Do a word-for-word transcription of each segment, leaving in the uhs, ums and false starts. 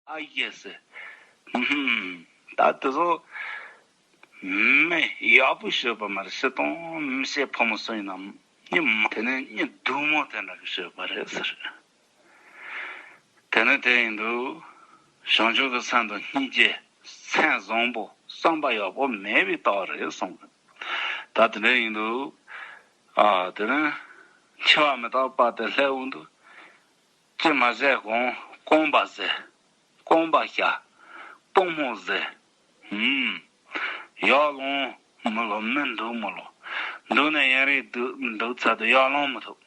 ཨ་ཡེ་སི། ཧུམ། ད་དེ་ཚོ་མི་ཡག་པོ་ཤོད་པ་མ་རེད། སྤྱིར་བཏང་མི་སྐྱ་ཕོ་མོ་སུ་ཡིན་ནམ་ནི་དེ་ནས་ནི་སྡུག་མོ་དེ་འདྲ་གི་ཤོད་པ་རེད་ཟེར། དེ་ནས་དེ་ཡིན་དུས་བྱང་ཆུབ་ཀྱི་སེམས་དང་སྙིང་རྗེ། སེམས་བཟང་པོ། བསམ་པ་ཡག་པོ་མེད་པའི་རྟགས་རེད་གསུངས། ད་དེ་འདྲ་ཡིན་དུས། ཨ། དེ་ནས་འཆི་བ་མི་རྟག་པ་དེ་སླེབས་འོང་དུས། ཅི་མ་ཟད་གོང་རྐང་པ་ཟད། རྐང་པ་ཤ། པུས་མོ་ཟད། ཧུམ། ཡར་ལོང་མི་ལོ། མི་འདུག་མི་ལོ། འདུག་ནས་ཡུན་རིང་འདུག་འདུག་ཚར་དུས་ཡར་ལོང་མི་ཐུབ།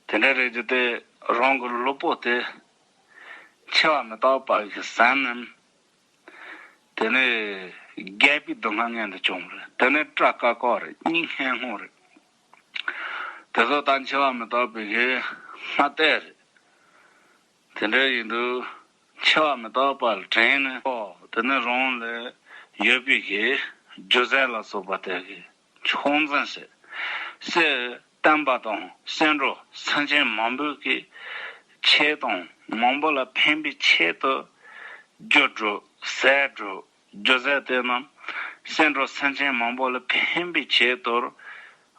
དེ་འདྲ་རེད་དུས་དེ་རང་གི་ལུས་པོ་དེ་འཆི་བ་མི་རྟག་པ་གི་ཟ་ནས། དེ་ནས་རྒས་པའི་སྡུག་བསྔལ་མངོན་དུ་བྱུང་རེད། དེ་ནས་སྐྲ་དཀར་དཀར་རེད། གཉིད་སྙན་སྔོ་རེད། དེ་ཚོ་ད་འཆི་བ་མི་རྟག་པའི་གི་སྔ་ལྟས་རེད། དེ་འདྲ་ཡིན་དུས་འཆི་བ་མི་རྟག་པ་ལ་དྲན་ནས། ཨོ། དེ་ནས་རང་ལ་ཡོད་པའི་གི་རྒྱུ་རྫས་ལ་སོགས་པ་དེ་གི་ཆུང་འཛིན་བྱེད། སེམས་བརྟན་པ་དང་སེམས་འགྲོ་སེམས་ཅན་མང་པོའི་གི་ཆེད་དང་མང་པོ་ལ་ཕན་པའི་ཆེད་དུ་རྒྱུ་སྒྲུབ། ཟས་སྒྲུབ། རྒྱུ་རྫས་དེ་རྣམས་སེམས་འགྲོ་སེམས་ཅན་མང་པོ་ལ་ཕན་པའི་ཆེད་དུ།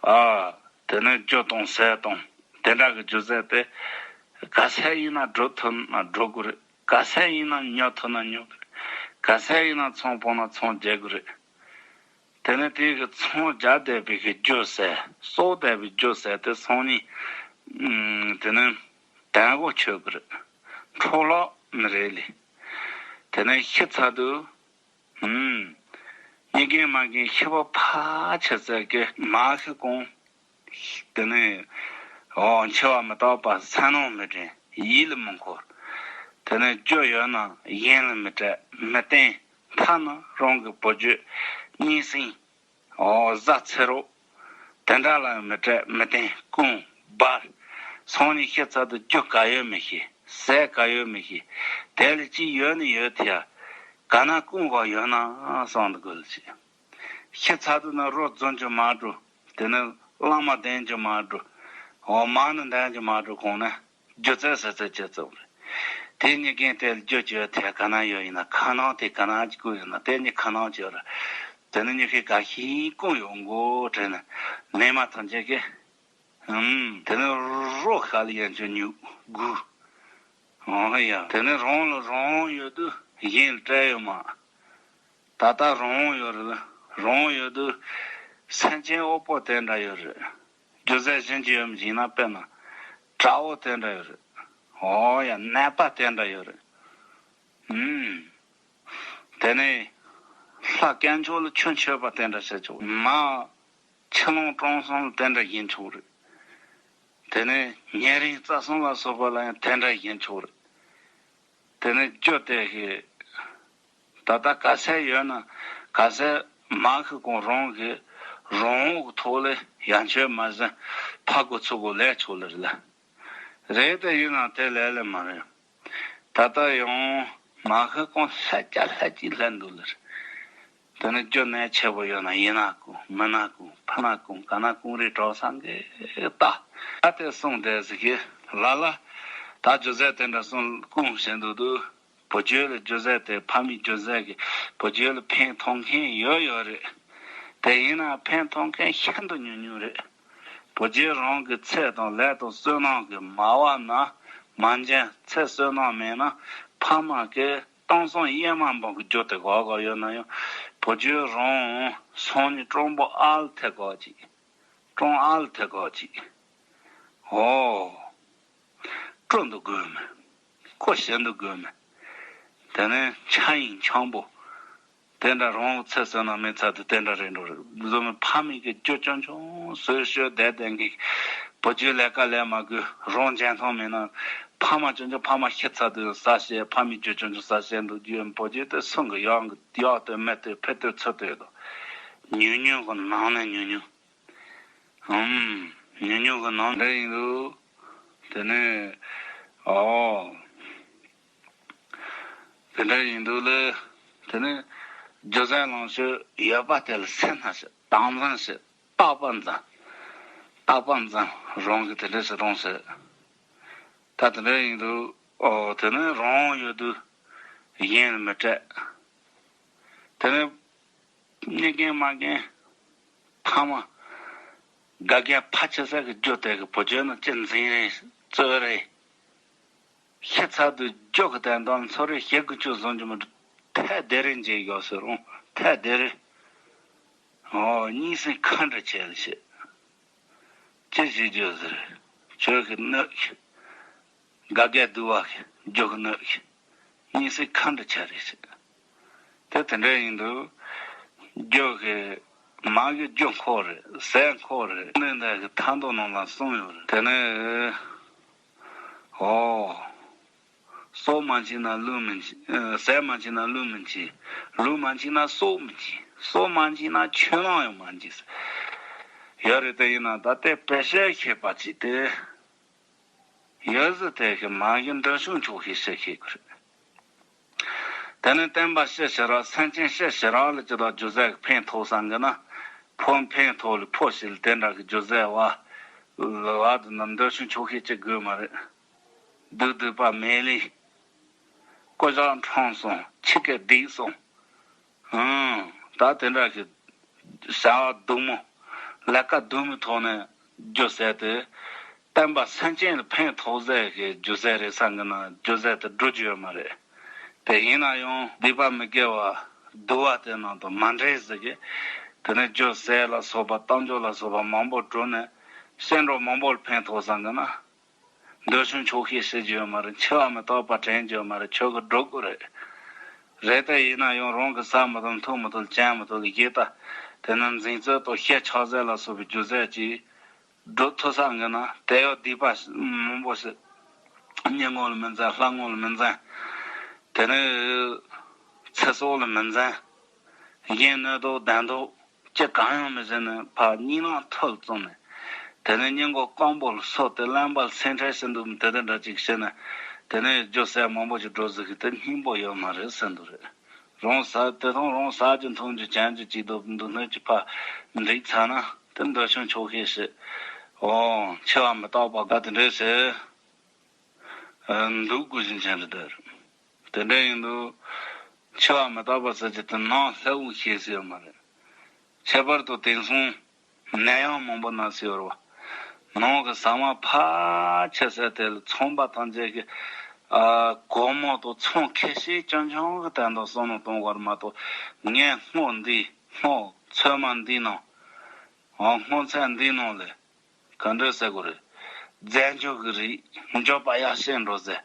ཨ། དེ་ནས་རྒྱུ་དང་ཟས་དང་དེ་འདྲ་གི་རྒྱུ་རྫས་དེ་ག་ཚད་ཡིན་ན་སྒྲུབ་ཐུབ་ན་སྒྲུབ་དགོས་རེད། ག་ཚད་ཡིན་ན་ཉོ་ཐུབ་ན་ཉོ་དགོས་རེད། ག་ཚད་ཡིན་ན་ཚོང་སྤོང་ན་ཚོང་རྒྱག་དགོས་རེད། དེ་ནས་དེའི་གི་ཚོང་རྒྱག་བསྡད་པའི་གི་རྒྱུ་ཟས། གསོག་བསྡད་པའི་རྒྱུ་ཟས་དེ་ཚང་མ། ཨུམ། དེ་ནས་དང་པོ་ཆོད་གི་རེད། འཕྲོ་བརླག་མི་རེད་ལེ། དེ་ནས་ཤི་ཚར་དུས། ཨུམ། གཉིད་རྒན་མ་རྒན་ཤི་བ་ཕར་ཆ་ཚད་ཀྱི་མ་ཤི་གོང་། དེ་ནས། ཨོ། འཆི་བ་མི་རྟག་པ་སེམས་ནང་མི་དྲན། ཡིད་ལ་མི་འཁོར། དེ་ནས་རྒྱུ་ཡོད་ན་གཞན་ལ་མི་སྤྲད། མི་བསྟན། ཐ་ན་རང་གི་བུ་རྒྱུད་གཉེན་སྲིང་། ཨོ། བཟའ་ཚེ་རོགས། དེ་འདྲ་ལ་མི་སྤྲད། མི་བསྟན། བསྐུམ། སྦར། སང་ཉིན་ཤི་ཚར་དུས་རྒྱུ་ག་ཡོད་མི་ཤེས། ཟས་ག་ཡོད་མི་ཤེས། དེ་ལས་ཅི་ཡོད་ནི་ཡོད་དེ་ཡ། ག་ན་བསྐུམ་དགོས་ཡོད་ན་བསམ་དགོས་ལ་ཅི། ཤི་ཚར་དུས་ན་རོ་རྫོན་གྱི་མ་འགྲོ། དེ་ནས་བླ་མ་བསྟེན་གྱི་མ་འགྲོ། འོ། མ་ཎི་འདོན་གྱི་མ་འགྲོ་གོང་ནས། རྒྱུ་རྫས་ཟེར་ཚད་ཅི་ཙམ་རེད། དེ་གཉིད་རྒན་དེ་ལ་རྒྱུ་ཅི་ཡོད་དེ་ག་ན་ཡོད་ཡིན་ན། ཁ་ནང་དེ་ག་ན་ཅི་བསྐུམ་ཡོད་ན། དེ་གཉིད་ཁ་ནང་ཅི་ཡོད་རེད། དེ་ནི་གཉིད་ཁའི་ག་ཤིན་བསྐུམ་ཡོད་མགོ་དྲན་ནས་ལེན་མ་ཐམས་ཅད་ཀྱི། ཨུམ། དེ་ནི་རོ་ཤ་ལ་ཡན་ཆོད་ཉུག་དགོས། འོ་ཡ། དེ་ནི་རང་ལ་རང་དབང་ཡོད་དུས་གཞན་ལ་སྤྲད་ཡོད་མ། ད་ལྟ་རང་དབང་ཡོད་རེད། རང་དབང་ཡོད་དུས་སེམས་ཅན་དབུལ་པོ་དེ་འདྲ་ཡོད་རེད། རྒྱུ་རྫས་གཞན་གྱི་ཡོད་མི་ཡིན་ན། དཔེར་ན་དགྲ་བོ་དེ་འདྲ་ཡོད་རེད། འོ་ཡ། ནད་པ་དེ་འདྲ་ཡོད་རེད། ཨུམ། དེ་ནས་ལྷ་དཀོན་མཆོག་ལ་ཆོས་མཆོད་པ་དེ་འདྲ་བྱེད་ཆོག་མ། ཆུ་ཀླུང་དྲང་སྲོང་ལ་དེ་འདྲ་ཡིན་ཆོག་རེད། དེ་ནས་ཉེ་རིང་རྩ་གསུམ་ལ་སོགས་པ་ལ་ཡང་དེ་འདྲ་ཡིན་ཆོག་རེད། དེ་ནས་རྒྱུ་དེ་གི་ད་ལྟ་ག་ཚད་ཡོད་ན། ག་ཚད་མ་ཤི་གོང་རང་གི་རང་དབང་གི་ཐོག་ལས་ཡན་ཆོད་མ་ཟིན་ཕར་དགོས་ཚུར་དགོས་ལས་ཆོག་ལེ་རེད་ལ། རེད་དེ་ཡིན་ན་དེ་ལས་ལས་མ་རེད། ད་ལྟ་ཡང་མ་ཤི་གོང་ལྷད་རྒྱ་ལྷད་ཀྱིས་ལྷད་འདུག་ལེ་རེད། དེ་ནས་རྒྱུ་ནད་ཆེ་བོ་ཡོད་ན་ཡིན་ན་བསྐུམ། མིན་ན་བསྐུམ། ཕ་ན་བསྐུམ། ག་ན་བསྐུམ་རེད། གྲོགས་སངས་རྒྱས་ད། ཨ་དེ་གསུངས་བསྡད་ཟིག་གི་ལ་ལ། ད་རྒྱུ་རྫས་དེ་འདྲ་གསུངས་བསྐུམ་བཞིན་དུ་འདུག་བུ་རྒྱུད་ལ་རྒྱུ་རྫས་དེ་ཕ་མའི་རྒྱུ་རྫས་ཀྱི་བུ་རྒྱུད་ལ་ཕན་ཐོགས་མཁན་ཡོད་ཡོད་རེད། དེ་ཡིན་ན་ཕན་ཐོགས་མཁན་ཤིན་ཏུ་ཉུང་ཉུང་རེད། བུ་རྒྱུད་རང་གི་ཚེ་དང་ལས་དང་བསོད་ནམས་ཀྱིས་མ་བབས་ན། མ་འཇོན། ཚེ་བསོད་ནམས་མེད་ན་ཕ་མ་གིས་གཏམ་གསུམ་གཡེར་མ་འབུམ་གྱི་རྒྱུ་དེ་དགོས་དགོས་ཡོད་ན་ཡང་། བུ་རྒྱུད་རང་སང་ཉིན་སྤྲང་པོ་ཨ་ལ་ཐེ་གོ་ཅིག་སྤྲང་ཨ་ལ་ཐེ་གོ་ཅིག་ཨོ། སྤྲོ་འདུག་དགོས་མེད། ཁོ་ཞེ་འདུག་དགོས་མེད། དེ་ནས་ཆ་ཡིན་འཆང་པོ། དེ་འདྲ་རང་ཚེ་བསོད་ནམས་མེད་ཚར་དུས་དེ་འདྲ་རེད་འགྲོ་རེད། བཟོ་མི་ཕ་མའི་གི་རྒྱུ་ཆུང་ཆུང་བཟོས་བཤོས་བསྡད་བསྡད་མཁན་གྱི་བུ་རྒྱུད་ལས་ཀ་ལས་མ་དགོས། རང་འཇོན་ཐང་མེད་ན་ཕ་མ་ཆུང་ཆུང་ཕ་མ་ཤི་ཚར་དུས་ཟ་བཤད། ཕ་མའི་རྒྱུ་ཆུང་ཆུང་ཟ་བཤད་འདུག་རྒྱུ་བུ་རྒྱུད་དེ་སུན་གི་གཡག་གི་གཡག་དེ་མེ་དེ་ཕེ་དེ་ཚུར་དེ་དང་། ཉུང་ཉུང་གི་ནང་ནས་ཉུང་ཉུང་། ཨུམ། ཉུང་ཉུང་གི་ནང་འདྲ་ཡིན་འདུག་དེ་ནས། ཨོ། དེ་འདྲ་ཡིན་འདུག་ལེ། དེ་ནས་རྒྱུ་རྫས་ལོངས་སྤྱོད་ཡོད་པ་དེ་ལ་སེམས་ན་ཞིག་དམ་འཛིན་ཞིག་རྟག་པར་འཛིན། རྟག་པར་འཛིན། རང་གི་དེ་འདྲ་ཞིག་རང་ཞིག་ད་དེ་འདྲ་ཡིན་འདུག་ཨོ་དེ་ནས་རང་ཡོད་དུས་གཞན་ལ་མི་སྤྲད། དེ་ནས་གཉིས་རྒན་མ་རྒན་ཕ་མ་དགའ་རྒན་ཕ་ཆེ་ས་གི་རྒྱུ་དེ་གི་བུ་རྒྱུད་ནང་ཅི་འཛིན་རེད་རྩོད་རེད། ཤི་ཚར་དུས་རྒྱུ་གི་དན་དང་འཚོ་རེས་བྱེད་དགོས་ཆོག་བཟོ་རྒྱུ་མི་འདུག་ཐད་དེ་རིང་མཇལ་ཡོད་ཟེར་རུང་ཐད་དེ་རིང་། ཨོ་གཉིས་སེ་ཁ་འདྲ་བྱས་ལ་བཤད། ཅི་ཞིག་བརྗོད་ཟེར། ཁྱོད་ཀྱི་གནོད་ཀྱི། དགའ་རྒན་སྡུག་བ་གི་རྒྱུ་གི་གནོད་ཀྱི། གཉིས་སེ་ཁ་འདྲ་ཆ་རེད་ཟེར། དེ་དེ་འདྲ་ཡིན་དུས། རྒྱུ་གི། མ་གི་རྒྱུ་འཁོར་རེད་ཟས་འཁོར་རེད་གནས་འདི་གི་ཐ་མདོ་ནང་ལ་གསུངས་ཡོད་རེད་དེ་ནས། ཨོ། སྲོག་མ་འཆི་ན་ལུས་མི་འཆི། ཟས་མ་འཆི་ན་ལུས་མི་འཆི། ལུས་མ་འཆི་ན་སྲོག་མི་འཆི། སྲོག་མ་འཆི་ན་ཆོས་ལོངས་ཡང་མ་འཆི། ཡོད་རེད་དེ་ཡིན་ན་ད་ལྟའི་བེད་སྤྱོད་ཤེས་པ་ཅིག་སྟེ། ཡོད་ཟི་དེ་གི་མ་གི་འདོད་ཆུང་ཆོག་ཤེས་ཤེས་ཤེས་དགོས་རེད། དེ་ནས་བསྟན་པ་ཤེས་ཤེས་ར་སེམས་ཅན་ཤེས་ཤེས་ར་ལ་ཅི་ལྟར་རྒྱུ་ཟས་ཀྱི་ཕན་ཐོགས་སང་གི་ན། ཕོ་ཕན་ཐོགས་ལ་ཕོ་ཞིག་ལ་དེ་འདྲ་གི་རྒྱུ་ཟས་བ། ལ་བ་དུ་ན་འདོད་ཆུང་ཆོག་ཤེས་ཅི་དགོས་མ་རེད། སྡུག་སྡུག་པ་མེད་ལེ། ཀོ་ཇག་འཕྲང་སོང་ཁྱི་སྐད་བསྡིགས་སོང་། ཨང་། ད་དེ་འདྲ་གི་བྱ་བ་སྡུག་མོ། ལས་ཀ་སྡུག་མོའི་ཐོག་ནས་རྒྱུ་ཟས་དེ། བསྟན་པ་སེམས་ཅན་ལ་ཕན་ཐོགས་ཟས་ཀྱི་རྒྱུ་ཟས་རེད་བསམ་གི་ན་རྒྱུ་ཟས་དེ་འགྲོ་རྒྱུ་ཡོད་མ་རེད། དེ་ཡིན་ན་ཡང་སྡིག་པ་མི་དགེ་བ་སྡུག་བ་དེ་རྣམས་དང་མ་འདྲེས་ཟེར་གི། དེ་ནས་རྒྱུ་ཟས་ལ་སོགས་པ་གཏམ་རྒྱུད་ལ་སོགས་པ་མང་པོ་བསྒྲུབས་ནས་སེམས་འགྲོ་མང་པོ་ལ་ཕན་ཐོགས་བསམ་གི་ན། འདོད་ཆུང་ཆོག་ཤེས་ཤེས་རྒྱུ་ཡོད་མ་རེད། འཆི་བ་མི་རྟག་པ་དྲན་རྒྱུ་ཡོད་མ་རེད། ཆོས་གི་སྒྲུབ་དགོས་རེད། རེད་དེ་ཡིན་ན་ཡང་རང་གི་ཟ་མི་ཐུབ་འཐུང་མི་ཐུབ་གྱོན་མི་ཐུབ་ལ་ཡིད་ད། དེ་ནི་འཛིན་རྩོད་དང་ཤ་ཆག་ཟས་ལ་སོགས་པའི་རྒྱུ་ཟས་ཀྱིས་སྒྲུབ་ཐུབ་ས་འགི་ན་དེ་ཡང་སྡིག་པ་མང་པོ་ཞིག་སྙིང་ངོ་ལ་མི་འཛིན། ལྷ་ངོ་ལ་མི་འཛིན། དེ་ནི་ཚེ་སྲོག་ལ་མི་འཛིན། གཞན་གནོད་དོ་བདེན་དོ། ཅི་གང་ཡང་མི་ཟེར་ནས་ཕར་གཉིས་སྣང་ཐོལ་བཙུམ་ནས། དེ་ནས་སྙིང་གོ་སྐམ་པོ་ལ་སོགས་ཏེ་གླེན་པ་ལ་སེམས་ཁྲལ་བྱེད་འདུག་དེ་དེ་འདྲ་ཅིག་བྱས་ནས། དེ་ནས་རྒྱུ་ཟས་མང་པོ་ཞིག་འགྲོ་ཟིག་གི་དེ་སྙིང་པོ་ཡོད་མ་རེད་ཟེར་འདུག་རེད། རང་ཟ་དེ་དང་རང་ཟ་རྒྱུ་འཐུང་རྒྱུ་གྱོན་རྒྱུ་ཅིག་འདུག་འདུག་སྣོད་ཀྱི་ཕར་འགྲིག་ཚར་ན་དེ་འདོད་ཆུང་ཆོག་ཤེས་ཤིག་ཨོ་འཆི་བ་མི་རྟག་པ་དགའ་དེ་འདྲས་ཟེར། འདུག་དགོས་བཞིན་ཅན་རེད་དེ། དེ་འདྲ་ཡིན་དུས། འཆི་བ་མི་རྟག་པ་ཟེར་གྱི་དེ་ནང་ལྷ་དབུགས་ཤེས་སུ་ཡོད་མ་རེད། ཁྱད་པར་དུ་དེང་སང་ནད་ཡམས་མང་པོ་ན་སུ་ཡོད་རེད་བ། ནང་གི་ཟ་མ་ཕལ་ཆེ་ས་དེ་ལ་ཚོང་པ་ཐམས་ཅད་ཀྱི་ཨ་སྒོར་མོ་དང་ཚོང་ཁེ་ཤེས་ཅང་ཅང་གི་དོན་དུ་བསམ་བློ་གཏོང་བར་མ་གཏོགས་ངས་སྔོ་འདི་སྔོ་ཚོད་མ་འདི་ནང་ཨ་སྔོ་ཚལ་འདི་ནང་ལས། ག་འདྲ་ཟེར་དགོས་རེད། རྫས་འགྱུར་གྱི་རིགས་འགྱུར་བ་ཡར་ཕྱིན་འགྲོ་ཟེར།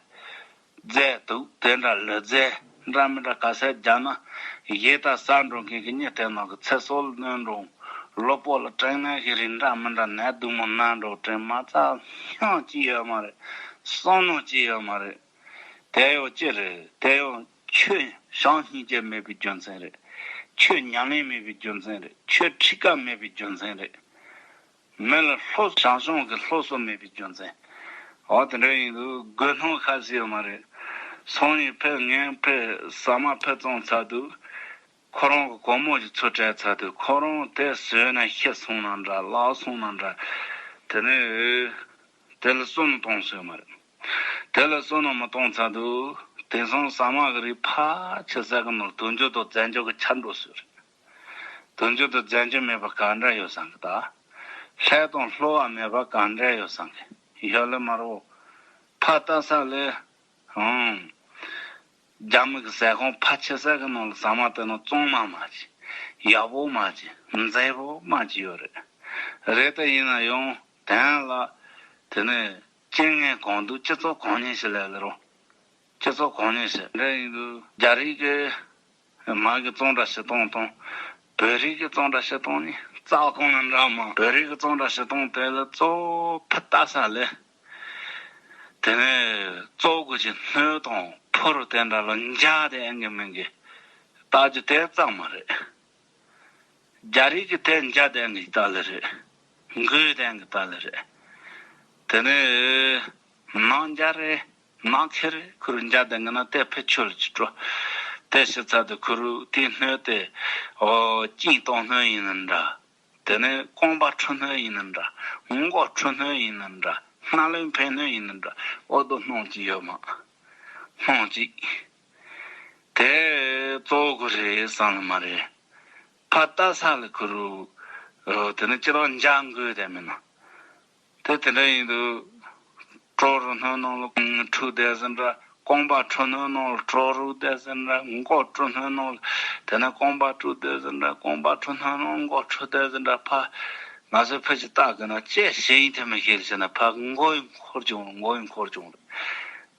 རྫས་དུག་དེ་འདྲ་ལུད་རྫས་འདྲ་མི་འདྲ་ག་ཚད་རྒྱག་ན་ཡིད་ད་ཟ་འགྲོ་མཁན་གྱི་མྱི་དེ་ནང་གི་ཚེ་སྲོག་ལ་གནོད་འགྲོ། གློ་བུར་ལ་སྐྲན་ནད་ཀྱི་རིགས་འདྲ་མི་འདྲ་ནད་སྡུག་མོ་ན་འགྲོ་དྲན་མ་ཚ་སྙིང་ཅི་ཡོད་མ་རེད། བསམ་མནོ་ཅི་ཡོད་མ་རེད། དེ་ཡང་ཅི་རེད། དེ་ཡང་ཆོས་བྱམས་སྙིང་རྗེ་མེད་པའི་རྒྱུ་མཚན་རེད། ཆོས་ཉམས་ལེན་མེད་པའི་རྒྱུ་མཚན་རེད། ཆོས་ཁྲིད་ཀ་མེད་པའི་རྒྱུ་མཚན་རེད། མི་ལ་སློབ་བྱང་ཆུང་གི་སློབ་གསོ་མེད་པའི་རྒྱུ་མཚན། འོ་དེ་འདྲ་ཡིན་དུས་དགོས་སྣང་ཁ་ཟིག་ཡོད་མ་རེད། སང་ཉིན་ཕེབས་ངན་ཕེབས་ཟ་མ་ཕེབས་བཙོང་ཚར་དུས། ཁོ་རང་གི་སྒོར་མོ་ཞིག་ཚུར་སྤྲད་ཚར་དུས་ཁོ་རང་དེ་ཟོས་ནས་ཤི་སོང་ན་འདྲ་བརླག་སོང་ན་འདྲ། དེ་ནས་དེ་ལ་བསམ་བློ་གཏོང་སྲོལ་མ་རེད། དེ་ལ་བསམ་བློ་མི་གཏོང་ཚར་དུས་དེང་སང་ཟ་མ་གི་རིགས་ཕལ་ཆེ་ས་གི་ནང་དུག་འགྱུར་དང་རྫས་འགྱུར་གྱི་ཆ་འགྲོ་སྲོལ་རེད། དུག་འགྱུར་དང་རྫས་འགྱུར་མེད་པ་ག་འདྲ་ཡོད་བསམ་གི་ད། ལྷད་དང་གློ་བ་མེད་པ་ག་འདྲ་ཡོད་བསམ་གི་ཡོད་ལེ་མ་རོ། ཕ་ལྟ་ས་ལས། ཨང་། རྒྱ་མི་གི་ཟས་ཁང་ཕལ་ཆེ་ས་གི་ནང་ལ་ཟ་མ་དེ་ནང་གཙང་མ་མ་ཅི། ཡག་པོ་མ་ཅི། མཛེས་པོ་མ་ཅི་ཡོད་རེད། རེད་དེ་ཡིན་ན་ཡང་དེ་ལ། དེ་ནས་རྐྱེན་ངན་གང་འདུག་སྤྱི་ཚོགས་གང་ཉིད་ཞིག་ལས་ལེ་རོ། སྤྱི་ཚོགས་གང་ཉིད་ཞིག་འདྲ་ཡིན་དུས་རྒྱ་རིགས་ཀྱི། མ་གི་གཙང་སྦྲ་ཕྱི་གཏོང་དང་། བོད་རིགས་ཀྱི་གཙང་སྦྲ་ཕྱི་གཏོང་ནི་རྩ་བ་གང་ལ་འདྲ་མ། བོད་རིགས་ཀྱི་གཙང་སྦྲ་ཕྱི་གཏོང་དེ་ལ་གཙོ་བོ་ཕུ་ལྟ་ས་ལས། དེ་ནས་གཙོ་བོ་གི་སྣོད་དང་ཕུ་རུ་དེ་འདྲ་ལ་འཇའ་དེ་ཨང་གི་མིན་གི་ལྟ་རྒྱུ་དེ་གཙང་མ་རེད། རྒྱ་རིགས་ཀྱི་དེ་འཇའ་དེ་ཨང་གི་ལྟ་ལེ་རེད། མགོའི་དེ་ཨང་གི་ལྟ་ལེ་རེད། དེ་ནས་ནང་འཇའ་རེད། ནང་ཁེ་རེད། ཁུ་རུ་འཇའ་དེ་ང་ན་དེ་ཕི་ཆོལ་གྱི་སྤྲོ། དེ་ཕྱི་ཚ་དེ་ཁུ་རུ་དེ་སྣོད་དེ། ཨོ་སྐྱིན་གཏོང་སྣོད་ཡིན་ན་འདྲ། དེ་ནས་རྐང་པ་འཁྲུ་སྣོད་ཡིན་ན་འདྲ། མགོ་འཁྲུ་སྣོད་ཡིན་ན་འདྲ། སྣ་ལུད་འཕེན་སྣོད་ཡིན་ན་འདྲ། ཨོ་དོ་སྣང་གི་ཡོད་མ། སྣང་གཅིག་དེ་གཙོ་བོ་གི་རེད་བསམ་ལ་མ་རེད། ཕར་ལྟ་ས་ལ་ཁུ་རུ། དེ་ནི་ཅི་ལྟར་འཇའ་འགོས་དེ་མིན་ན། དེ་དེ་འདྲ་ཡིན་དུས། གྲོག་རོ་སྣོད་ནང་ལ་འཁྲུག་བསྡད་ཟིན་འདྲ། རྐང་པ་འཁྲུ་སྣོད་ནང་ལ་གྲོག་རོ་བསྡད་ཟིན་འདྲ། མགོ་འཁྲུ་སྣོད་ནང་ལ། དེ་ནས་རྐང་པ་འཁྲུ་བསྡད་ཟིན་འདྲ། རྐང་པ་འཁྲུ་སྣོད་ནང་ལ་མགོ་འཁྲུ་བསྡད་ཟིན་འདྲ། ཕ། ང་ཚོས་ཕ་ཅིག་ལྟ་དགོས་ན་ཅི་ཞིག་ཡིན་ཐབས་མི་ཤེས་ཟེར་ན། ཕ་མགོ་ཡི་འཁོར་བྱུང་། མགོ་ཡི་འཁོར་བྱུང་།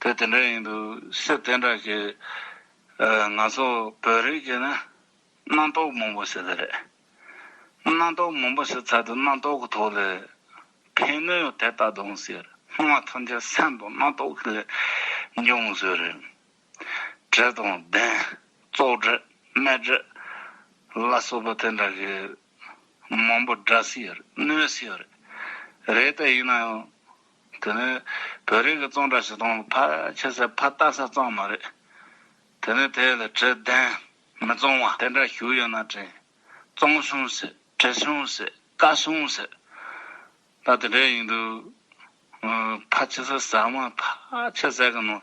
དེ་དེ་འདྲ་ཡིན་དུས་སེ་དེ་འདྲ་གི། ང་ཚོ་བོད་རིགས་ཀྱི་ནི། རྣམ་རྟོག་མང་པོ་ཟེར་གི་རེད། རྣམ་རྟོག་མང་པོ་ཟེར་ཚར་དུས་རྣམ་རྟོག་གི་ཐོག་ལ་ཕན་གནོད་ཡང་དེ་ལྟ་དང་ཟེར། སྣང་བ་ཐམས་ཅད་སེམས་དང་རྣམ་རྟོག་གི་ལས་འབྱུང་ཟེར་རེད། དྲི་དང་གདན། བཙོག་དྲི། སྨན་དྲི། ལ་སོགས་པ་དེ་འདྲ་གི་མང་པོ་དྲི་ཟེར་གནོད་ཟེར་རེད། དེ་ཡིན་ན་ཡང་། དེ་ནས་བོད་རིགས་ཀྱི་གཙང་སྦྲ་བྱེད་སྟངས་ལ་ཕལ་ཆེར་ཟེར་ཕར་ལྟ་ས་གཙང་མ་རེད། དེ་ནས་དེ་ལ་དྲི་ལྡན་མི་གཙང་བ་དེ་འདྲ་ཞུགས་ཡོད་ན་དྲན། གཙང་ཤོང་ཟེར། དྲི་ཤོང་ཟེར། དཀར་ཤོང་ཟེར། ད་དེ་འདྲ་ཡིན་དུས། ཕལ་ཆེར་ཟེར་ཟ་མ་ཕལ་ཆེར་ཟེར་གི་ནང་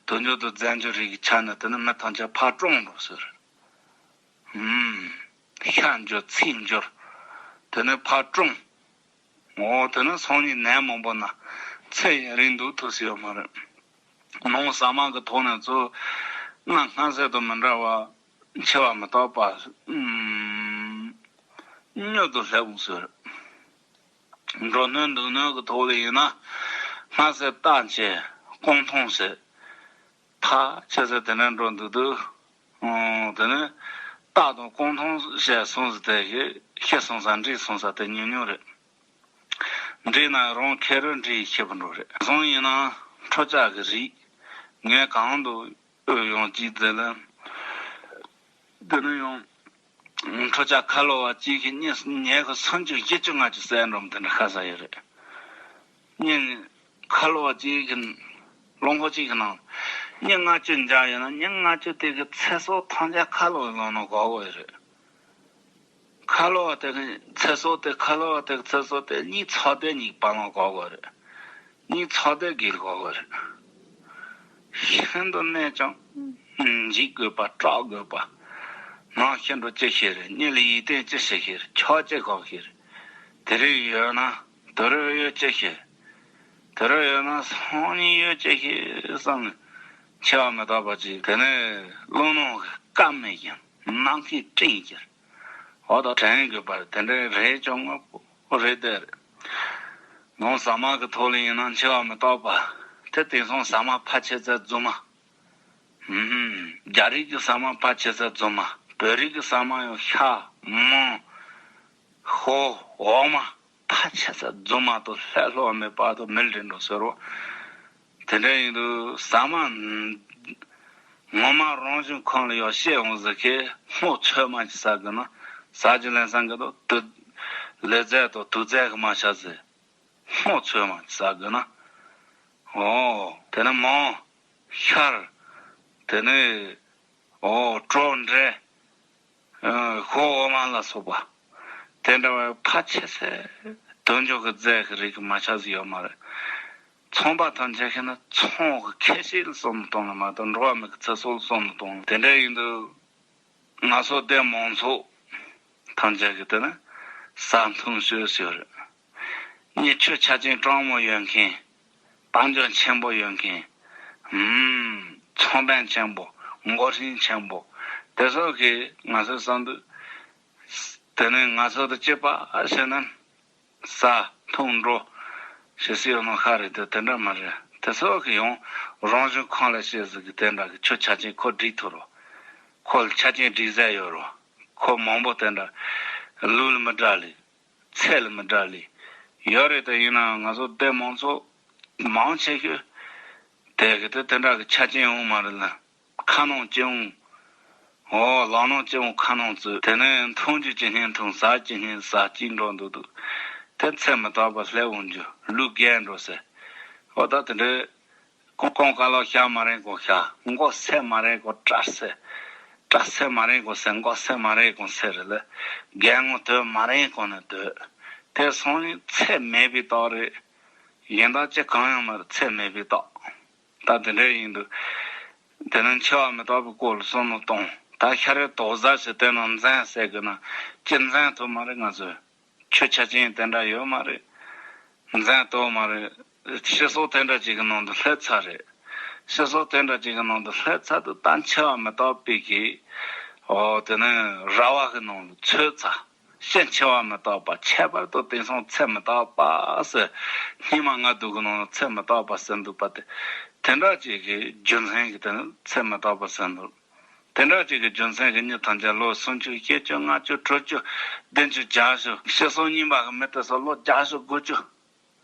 དུ་འཇོག་ཏུ་རྫས་འགྱུར་རིགས་ཀྱི་ཆ་ནས་དེ་ནི་མི་ཐམས་ཅད་ཕར་གྲོངས་འགྲོ་ཟེར། ཤ་འགྱུར། ཚིལ་འགྱུར། དེ་ནི་ཕར་གྲོངས། འོ་དེ་ནི་སང་ཉིན་ནད་མང་པོ་ན་ཚེ་ཡུན་རིང་དུ་ཐུབ་སྲིད་ཡོད་མ་རེད། ནང་ཟ་མ་གི་ཐོག་ནས་ཚུར་སྔར་སྔར་ཟས་དང་མི་འདྲ་བ་འཆི་བ་མི་རྟག་པ་མྱུར་དུ་སླེབས་འོང་ཟེར། འགྲོ་སྣོད་འདུག་སྣོད་ཀྱི་ཐོག་ལ་ཡིན་ན་སྔར་ཟས་རྟགས་ཅན་རྐང་འཐུང་ཟེར། ཕལ་ཆེར་ཟེར་དེ་ནས་འགྲོ་འདུག་འདུག་དེ་ནས་རྟགས་དང་རྐང་འཐུང་ཟེར་གསུངས་ཟེར་དེ་གི་ཤི་སོང་ས་འདྲེས་སོང་ས་དེ་ཉུང་ཉུང་རེད། འདྲེས་ན་རང་ཁེ་རུ་འདྲེས་ཤི་བ་འགྲོ་རེད། བཟང་ཡིན་ན་ཁྲོ་ཆགས་ཀྱི་རིགས་ངས་གང་དུ་ཡང་ཅིག་ཟེར་ལ། དེ་ནས་ཡང་ཁྲོ་ཆགས་ཁ་ལོ་བ་གཅིག་གིས་མྱི་ཉལ་ཁ་སུམ་ཅུ་བཞི་བཅུ་ལྔ་བཅུ་བསད་འགྲོ་མི་དེ་འདྲ་ཁ་ས་ཡོད་རེད། མྱི་ཁ་ལོ་བ་གཅིག་གིས་རླངས་འཁོར་གཅིག་གི་ནང་མྱི་ལྔ་བཅུ་འཇགས་ཡོད་ན་མྱི་ལྔ་བཅུ་དེ་གི་ཚེ་སྲོག་ཐམས་ཅད་ཁ་ལོ་བའི་ལག་ནང་འགོག་གི་ཡོད་རེད། ཁ་ལོ་བ་དེ་གི་ཚེ་སྲོག་དེ་ཁ་ལོ་བ་དེ་གི་ཚེ་སྲོག་དེ་གཉིད་ཚོགས་དེ་གཉིད་པ་ལང་གོ་གོ་རེད། གཉིད་ཚོགས་དེ་གིལ་གོ་གོ་རེད། ཤིན་ཏུ་གནས་ཀྱང་འཇིགས་དགོས་པ་སྐྲག་དགོས་པ། ནང་ཤིན་ཏུ་ཅི་ཤེས་རེད། གཉིད་ལ་ཡིད་བརྟན་ཅི་ཤེས་ཤེས་རེད། ཆོག་ཅི་གོ་ཤེས་རེད། དེ་རིགས་ཡོད་ན་དེ་རིགས་ཡོད་ཅི་ཤེས། དེ་རིགས་ཡོད་ན་སང་ཉིན་ཡོད་ཅི་ཤེས་བསམ་ནས་འཆི་བ་མི་རྟག་པ་ཅིག་དེ་ནས་བློ་སྣང་གི་སྐམ་མེད་ཀྱང་ནམ་མཁའི་སྤྲིན་གྱིས། འོ་ད་དྲན་དགོས་པ་དེ་འདྲའི་རེད་ཀྱང་དངོས་པོ་རེད་དེ་རེད། ནང་ཟ་མ་གི་ཐོག་ལ་ཡིན་ན་འཆི་བ་མི་རྟག་པ། དེ་དེང་སང་ཟ་མ་ཕལ་ཆེར་ཚད་རྫུན་མ། ཧུམ། རྒྱ་རིགས་ཀྱི་ཟ་མ་ཕལ་ཆེར་ཚད་རྫུན་མ། བོད་རིགས་ཀྱི་ཟ་མ་ཡང་ཤ་མོ། ཤོ་འོ་མ། ཕལ་ཆེར་ཚད་རྫུན་མ་དང་ལྷད་ལྷོ་མེད་པ་དང་མི་ལ་འགྲོ་ཟེར་རོ། དེ་འདྲ་ཡིན་དུས་ཟ་མ། ངོ་མ་རང་བཞིན་ཁོང་ལ་ཡང་བཤད་འོང་ཟེར་ཁན་སྔོ་ཚོད་མ་ཅིག་ཟ་དགོས་ན་ཟ་རྒྱུ་ལེན་སང་གི་དུ་དུ་ལེ་ཚད་དང་དུག་ཚད་གི་མ་ཆ་ཟེར། སྔོ་ཚོད་མ་ཅིག་ཟ་དགོས་ན། འོ་དེ་ནས་མོ། ཤར། དེ་ནས་འོ་གྲོ་འབྲས། ཤོ་འོ་མ་ལ་སོགས་པ། དེ་འདྲ་བའི་ཕལ་ཆེར་ཚད་དུག་འཇོག་གི་རྫས་ཀྱི་རིགས་ཀྱི་མ་ཆགས་སུ་ཡོད་མ་རེད། ཚོང་པ་ཐམས་ཅད་ཤེས་ན་ཚོང་གི་ཁེ་ཕྱིར་ལ་བསམ་བློ་གཏོང་ལ་མ་གཏོགས་འགྲོ་བ་མི་གི་ཚེ་སྲོག་ལ་བསམ་བློ་གཏོང་ལ། དེ་འདྲ་ཡིན་དུས་ང་ཚོ་སྡེ་མང་ཚོགས་ཐམས་ཅད་ཀྱི་དེ་ནི་ཟ་འཐུང་ཤོས་ཤོས་རེད། གཉེན་ཆོས་ཆ་ཅན་དྲང་མོ་ཡོད་མཁན། དཔལ་འབྱོར་ཆེན་པོ་ཡོད་མཁན། ཧུམ། ཚོང་དཔོན་ཆེན་པོ། མགོ་ཧྲིན་ཆེན་པོ། དེ་ཚོ་གིས་ང་ཚོའི་བསམ་དུས། དེ་ནས་ང་ཚོ་དང་གཅིག་པ་བྱས་ན། ཟ་འཐུང་འགྲོ། ཞེས་སྲིད་ཡོད་ནོ་ཤ་རེད་དེ་དེ་འདྲ་མ་རེད། དེ་ཚོ་གིས་ཡང་རང་བཞིན་ཁོང་ལ་བཤད་ཟིག་གི་དེ་འདྲ་གི་ཆོས་ཆ་ཅན་ཁོ་འགྲིག་ཐུབ་རོ། ཁོ་ལ་ཆ་ཅན་འགྲིག་ཟ་ཡོད་རོ། ཁོ་མང་པོ་དེ་འདྲ་ལུག་ལ་མི་འདྲ་ལི། ཚལ་ལ་མི་འདྲ་ལི། ཡོད་རེད་དེ་ཡིན་ནའང་ང་ཚོ་སྡེ་མང་ཚོགས་མང་ཆེ་ཤོས་དེ་གི་དེ་དེ་འདྲ་གི་ཆ་རྐྱེན་འོང་མ་རེད་ལ། ཁ་ནང་ཅི་འོང་། འོ་ལག་ནང་ཅི་འོང་ཁ་ནང་བཙུགས། དེ་ནས་འཐུང་རྒྱུ་ཅི་སྙེད་འཐུང་ཟ་རྒྱུ་ཅི་སྙེད་ཟ་གཅིག་འགྲོ་འདུག་འདུག་དེ་ཚེ་མི་རྟག་པ་སླེབས་འོང་རྒྱུ་ལུག་རྒྱས་འགྲོ་ཟེར། འོ་ད་དེ་འདྲའི། ཀོང་ཀོང་ཀ་ལོ་ཤ་མ་རེད་གོང་ཤ། མགོ་སེ་མ་རེད་གོང་སྐྲ་སེ། སྐྲ་སེ་མ་རེད་གོང་སེ། མགོ་སེ་མ་རེད་གོང་སེ་རེད་ལ། རྒན་ངོ་དོད་མ་རེད་གོང་ནས་དོད། དེ་སོང་ནས་ཚེ་མེད་པའི་རྟགས་རེད། གཞན་དག་ཅི་གང་ཡང་མ་རེད། ཚེ་མེད་པའི་རྟགས། ད་དེ་འདྲ་ཡིན་དུས། དེ་ནི་འཆི་བ་མི་རྟག་པའི་སྐོར་ལ་བསམ་བློ་གཏོང་། ད་ཤ་རུས་དོག་ཟ་ཞིག་དེ་ནང་འཛིན་ཟེར་གི་ན་ཅི་འཛིན་ཐུབ་མ་རེད། ང་ཚོས་ཆོས་ཆ་ཅན་དེ་འདྲ་ཡོད་མ་རེད། འཛིན་ཐུབ་མ་རེད། ཤི་སོགས་དེ་འདྲ་ཅིག་གི་ནང་དུ་སླེབས་ཚར་རེད། ཤི་སོགས་དེ་འདྲ་ཅིག་གི་ནང་དུ་སླེབས་ཚར་དུས་ད་འཆི་བ་མི་རྟག་པའི་གི་ཨོ་དེ་ནི་ར་བ་གི་ནང་དུ་ཚུད་ཚར། ཕྱིན་འཆི་བ་མི་རྟག་པ། ཁྱད་པར་དུ་དེང་སང་ཚེ་མི་རྟག་པ་ཟེར། སྙིགས་མ་ལྔ་བདོ་གི་ནང་ལ་ཚེ་མི་རྟག་པ་ཟེར་འདུག་པ་དེ། དེ་འདྲ་ཅིག་གི་རྒྱུ་མཚན་གྱིས་དེ་ནི་ཚེ་མི་རྟག་པ་ཟེར་འདུག་དེ་འདྲ་ཅིག་གི་རྒྱུ་མཚན་གྱིས་མི་ཐམས་ཅད་ལོ་སུམ་ཅུ་བཞི་བཅུ་ལྔ་བཅུ་དྲུག་ཅུ་བདུན་ཅུ་བརྒྱད་ཅུ་ཤི་སོང་རྙིང་པ་གི་མི་དེ་ཚོ་ལོ་བརྒྱད་ཅུ་དགུ་བཅུ།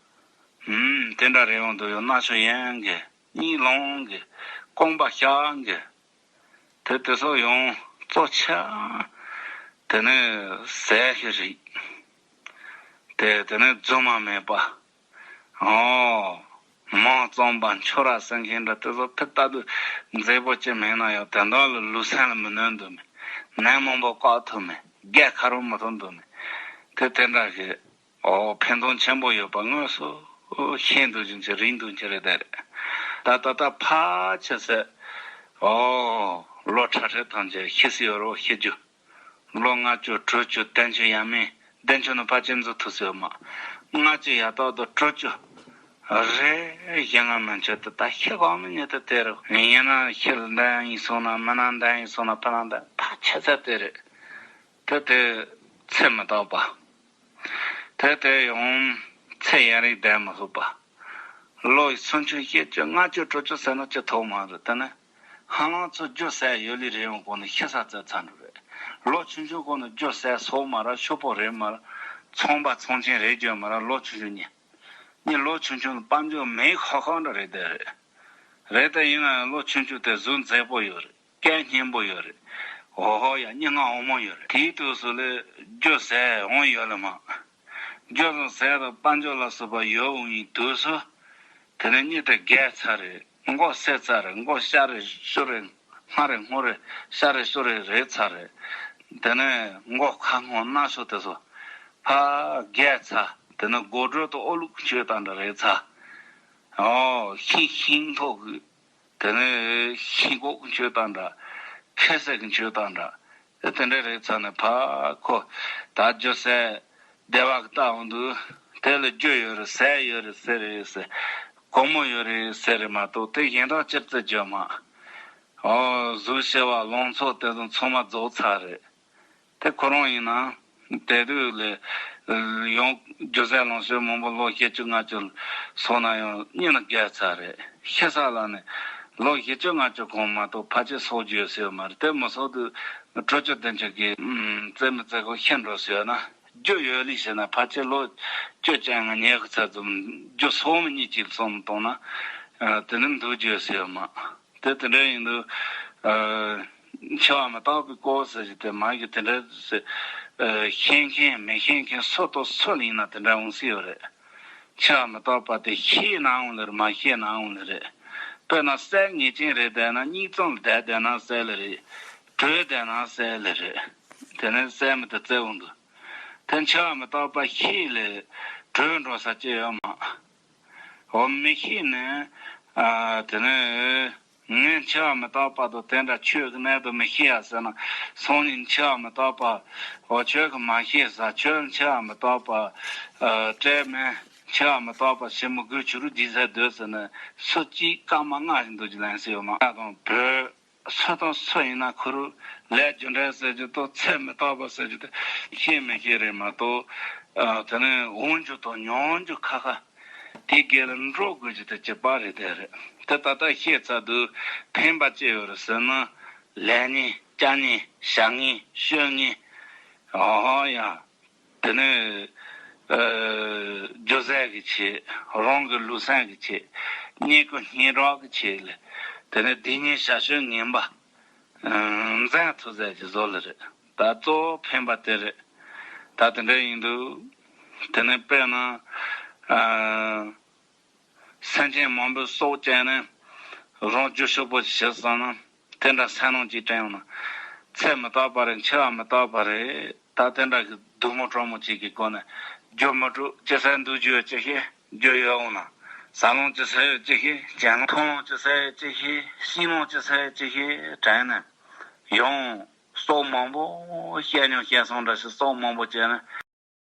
ཨུམ། དེ་འདྲ་རེ་ཡོང་དུ་ཡོང་ན་ཤོ་ཡན་གི་གཉིད་ལོང་གི་རྐང་པ་ཤག་གི་དེ་དེ་ཚོ་ཡང་གཙོ་ཆེ། དེ་ནི་ཟས་ཤིག་རིག་དེ་དེ་ནི་རྫུན་མ་མེད་པ། ཨོ། མང་གཙང་པ་འཆོར་ར་ཟེར་མཁན་འདྲ་དེ་ཚོ་ཕི་ལྟ་དུས་མཛེས་པོ་ཅི་མེད་ན་ཡང་དོན་དག་ལ་ལུས་སེམས་ལ་མི་གནོད་འདུག་མེད། ནད་མང་པོ་བཀག་ཐུབ་མེད། རྒས་ཁ་རོག་མི་ཐུབ་འདུག་མེད། དེ་དེ་འདྲ་གི་ཨོ་ཕན་ཐོགས་ཆེན་པོ་ཡོད་པ་དངོས་སུ་ཤེས་འདུག་ཅིང་ཅི་རིག་འདུག་ཅི་རེད་དེ་རེད། ད་ད་ད་ཕ་ཆེ་སེ་ཨོ་ལོ་ཁྲ་ཁྲ་ཐམས་ཅད་ཤི་སི་ཡོད་རོགས་ཤི་རྒྱུ། ལོ་ལྔ་བཅུ་དྲུག་ཅུ་བདུན་ཅུ་ཡས་མས་བདུན་ཅུ་ནི་ཕལ་ཆེར་འཛུལ་ཐུབ་སོང་མ། ལྔ་བཅུ་ཡར་ལྟག་ཏུ་དྲུག་ཅུ་རེ་བཞི་ལྔ་མན་ཆད་དུ་ད་ཤི་གང་མི་ཉེ་དུ་དེ་རུ་ཡིན་ན་ཤི་ལ་འདན་ཡིན་སོང་ན་མི་ན་འདན་ཡིན་སོང་ན་ཕ་ན་འདན་ཕ་ཆེ་ས་དེ་རེད། དེ་དེ་ཚེ་མི་རྟག་པ། དེ་དེ་ཡང་ཚེ་ཡན་རིག་ལྡན་མི་ཐུབ་པ། ལོ་ཡི་སུམ་ཅུ་བཞི་བཅུ་ལྔ་བཅུ་དྲུག་ཅུ་ཟེར་ན་ཅི་ཐོག་མ་རེད་དེ་ནི། ཧ་ལམ་ཚོ་རྒྱུ་ཟས་ཡོད་ལི་རེ་ཡོང་གོང་ནས་ཤི་ས་བཙལ་ཚར་འགྲོ་རེད། ལོ་ཆུང་ཆུང་གོང་ནས་རྒྱུ་ཟས་སོགས་མ་ར་ཤོག་པོ་རེད་མ་ར་ཚོང་པ་ཚོང་ཆེན་རེད་རྒྱུ་མ་ར་ལོ་ཆུང་ཆུང་ཉིད་ཉིད་ལོ་ཆུང་ཆུང་དཔལ་འབྱོར་མེད་ཁག་ཁག་འདྲ་རེད་དེ་རེད། རེད་དེ་ཡིན་ན་ཡང་ལོ་ཆུང་ཆུང་དེ་གཟུགས་མཛེས་པོ་ཡོད་རེད། སྐད་སྙན་པོ་ཡོད་རེད། འོ་ཧོ་ཡ་སྙན་ངག་འོ་མོ་ཡོད་རེད། དེའི་དུས་སུ་ལས་རྒྱུ་ཟས་འོང་ཡོད་ལ་མ། རྒྱུ་དང་ཟས་དང་དཔལ་འབྱོར་ལ་སོགས་པ་ཡོད་འོང་ཡིན་དུས་སུ། དེ་ནས་གཉིད་དེ་རྒས་ཚར་རེད། མགོ་སད་ཚར་རེད། མགོ་ཤ་རེ་ཤོ་རེ་སྔ་རེ་སྔོ་རེ་ཤ་རེ་ཤོ་རེ་རེད་ཚར་རེད། དེ་ནས་མགོ་ཁ་སྔོ་སྣ་ཤོ་དེ་ཚོ་ཕ་རྒས་ཚར། དེ་ནས་མགོ་སྒྲོ་དང་ཨོ་ལུག་མཆོད་སྟངས་འདྲ་རེད་ཚར། ཨོ་ཤིང་ཤིང་ཐོག་གི་དེ་ནས་ཤིང་གོག་གི་མཆོད་སྟངས་འདྲ། ཁེ་སེ་གི་མཆོད་སྟངས་འདྲ། དེ་དེ་འདྲ་རེད་ཚར་ནས་ཕ་ཁོ་ད་རྒྱུ་ཟས་བདེ་བ་གི་ལྟ་འོང་དུས་དེ་ལ་རྒྱུ་ཡོད་རེད་ཟས་ཡོད་རེད་ཟེར་རེད་ཟེར། སྒོར་མོ་ཡོད་རེད་ཟེར་རེད་མ་གཏོགས་དེ་གཞན་དག་ཅིར་ཙེ་རྒྱུ་མ། ཨོ་གཟུགས་ཞི་བ་ལང་ཚོ་དེ་ཚོ་ཚང་མ་རྫོགས་ཚར་རེད། དེ་ཁོ་རང་ཡིན་ན་དེ་དུས་ལས་ཡང་རྒྱུ་ཟས་ལོངས་སྤྱོད་མང་པོ་ལོ་བཞི་བཅུ་ལྔ་བཅུ་སོང་ན་ཡང་གཉིད་ལ་བརྒྱལ་ཚར་རེད། ཤི་ས་ལ་ནི་ལོ་བཞི་བཅུ་ལྔ་བཅུ་གོང་མ་གཏོགས་ཕལ་ཆེར་སོག་རྒྱུ་ཡོད་ས་ཡོད་མ་རེད། དེ་མི་སོག་དུས་དྲུག་ཅུ་བདུན་ཅུ་གི་རྩེ་མི་རྩེ་གོ་ཤི་འགྲོ་ས་ཡོད་ན་རྒྱུ་ཡོད་ལི་ཞེ་ན་ཕལ་ཆེར་ལོ་བཅུ་ཅན་ང་ཉལ་གི་ཚར་ཙམ་རྒྱུ་སོག་མི་གཉིས་ཀྱིས་བསམ་བཏང་ན་དེ་ནི་འདུག་རྒྱུ་ཡོད་ས་ཡོད་མ། དེ་དེ་འདྲ་ཡིན་དུས། འཆི་བ་མི་རྟག་པའི་སྐོར་ཟེར་གྱི་དེ་མ་གི་དེ་འདྲ་ཟེར། ཤེས་མཁན་མི་ཤེས་མཁན་སུ་དང་སུ་ལ་ཡིན་ན་དེ་འདྲ་འོང་སྲིད་ཡོད་རེད། འཆི་བ་མི་རྟག་པ་དེ་ཤེས་ནའང་ལེར་མ་ཤེས་ནའང་ལེར་རེད། དཔེར་ན་སད་ངེས་ཅན་རེད་བསྡད་ན་གཉིད་ཙམ་ལ་བསྡད་བསྡད་ན་སད་ལེ་རེད། བྲོས་བསྡད་ན་སད་ལེ་རེད། དེ་ནས་སད་མི་དེ་བཙལ་འོང་དུས། དེ་འཆི་བ་མི་རྟག་པ་ཤེས་ལེ་བྲོས་འགྲོ་ས་ཅི་ཡོད་མ། འོ་མི་ཤེས་ནས། ཨ་དེ་ནས་ངས་འཆི་བ་མི་རྟག་པ་དང་དེ་འདྲ་ཆོས་ཀྱི་གནས་དང་མི་ཤེས་ཡ་ཟེར་ན་སང་ཉིན་འཆི་བ་མི་རྟག་པ། འོ་ཆོས་ཀྱི་མ་ཤེས་ས་ཆོས་འཆི་བ་མི་རྟག་པ། ཨ་སྤྲད་མེད་འཆི་བ་མི་རྟག་པ་ཞིབ་མོ་དགོས་ཆུ་རུ་སྦྱིན་སྲེག་འདོད་ཟེར་ནས་སུ་གཅིག་སྐར་མ་ལྔ་ཞིག་འདུག་ཅི་ལན་ཟེར་ཡོད་མ་ཨ་དང་བོད། སུ་དང་སུ་ཡིན་ན་ཁོ་རུ་ལས་རྒྱུ་འབྲས་ཟེར་རྒྱུ་དང་ཚེ་མི་རྟག་པ་ཟེར་རྒྱུ་དེ་ཤེས་མི་ཤེས་རེད་མ་གཏོགས། ཨ་དེ་ནས་འོང་རྒྱུ་དང་མྱོང་རྒྱུ་ཁ་ཁ་དེ་སྒེར་ལ་འགྲོ་དགོས་རྒྱུ་དེ་གཅིག་པ་རེད་དེ་རེད། དེ་ད་ལྟ་ཤེས་ཚར་དུས་ཕན་པ་ཅི་ཡོད་རེད་ཟེར་ན་ལས་ངན་སྐྱ་ངན་ཞ་ངན་ཤོད་ངན་ཨོ་ཡ། དེ་ནས་ཨ་རྒྱུ་ཟས་ཀྱི་ཆེད། རང་གི་ལུས་སེམས་ཀྱི་ཆེད། གཉེན་ཀུན་སྙན་གྲགས་ཀྱི་ཆེད་ལ། དེ་ནས་སྡིག་ཉེས་ཞར་བྱུང་ངན་པ་ཨ་འཛིན་ཐུབ་ཟས་ཀྱི་བཟོ་ལ་རེད། ད་གཙོ་བོ་ཕན་པ་དེ་རེད། ད་དེ་འདྲ་ཡིན་དུས་དེ་ནས་དཔེར་ན་ཨ་སེམས་ཅན་མང་པོའི་སྲོག་བཅད་ནས་རང་རྒྱུ་ཕྱུག་པོ་ཞིག་བྱེད་བསམ་ན། དེ་འདྲ་སེམས་ནང་གཅིག་དྲན་ཡོང་ན། ཚེ་མི་རྟག་པ་རེད། འཆི་བ་མི་རྟག་པ་རེད། ད་དེ་འདྲ་གི་སྡུག་མོ་གྲོགས་མོ་གཅིག་གི་སྒོ་ནས་རྒྱུ་མི་སྤྲོད་ཅི་ཟེར་འདུག་རྒྱུ་ཡོད་ཅི་ཤེས་རྒྱུ་ཡོད་འོང་ན། ཟ་ལོང་ཅི་ཟ་ཡོད་ཅི་ཤེས། གྱེན་ལོང་ཐུང་ལོང་ཅི་ཟ་ཡོད་ཅི་ཤེས། བསིལ་ལོང་ཅི་ཟ་ཡོད་ཅི་ཤེས་དྲན་ནས། ཡང་སོག་མང་པོ་བཤད་མྱོང་བཤད་སོང་འདྲ་ཞིག་སོག་མང་པོ་བྱས་ནས།